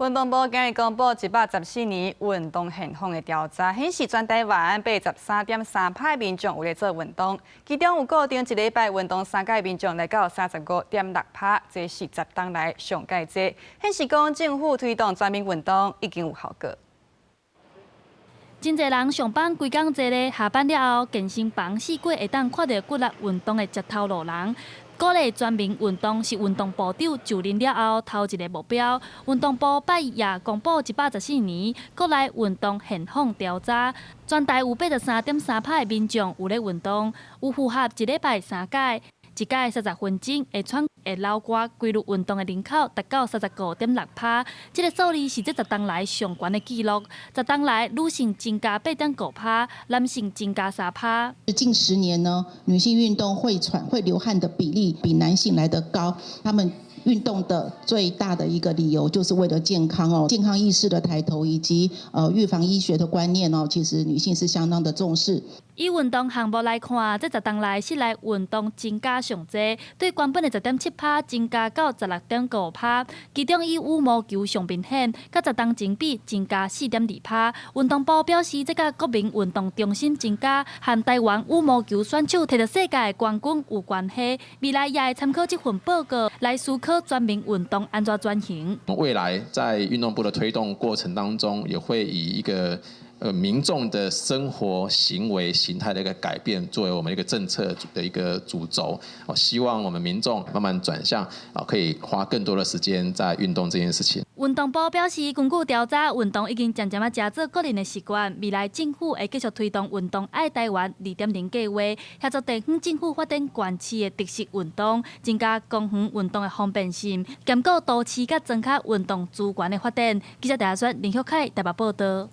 運動部今日公布114年運動現況的調查，顯示全台灣83.3%民眾有咧做運動，其中有固定一禮拜運動三擺民眾來到35.6%，這是10冬來上蓋濟，顯示講政府推動全民運動已經有效果。真濟人上班規工坐咧，下班了後健身房四處會當看著骨力運動的捷頭路人。鼓勵全民運動是運動部長就任了後頭一个目標。運動部拜一也公布114年國內運動現況調查，全台有83.3%的民眾有咧運動，有符合一禮拜三擺，一擺30分鐘會喘會流汗規律運動的人口達到35.6%，這个數字是這10冬來上懸的紀錄。10冬來女性增加8.5%，男性增加3%。近10年呢，女性運動會喘會流汗的比例比男性來得高，他們運動的最大的一個理由就是為了健康哦，健康意識的抬頭以及預防醫學的觀念哦，其實女性是相當的重視。以運動項目來看，這10冬來室內運動增加上濟，對原本的10.7%增加到16.5%。其中以羽毛球上明顯，佮10冬前比增加4.2%。運動部表示，這佮國民運動中心增加，和台灣羽毛球選手提著世界冠軍有關係。未來也會參考這份報告來思考全民運動按怎轉型。未來在運動部的推動過程當中，也會以一個民眾的生活行為形態的一個改變，作為我們一個政策的一個主軸。希望我們民眾慢慢轉向，啊，可以花更多的時間在運動這件事情。運動部表示，根據調查，運動已經漸漸仔成做國人的習慣。未來政府會繼續推動運動愛台灣2.0計劃，協助地方政府發展縣市的特色運動，增加公園運動的方便性，兼顧都市佮莊跤運動資源的發展。記者陳亞雪、林旭凱台北報道。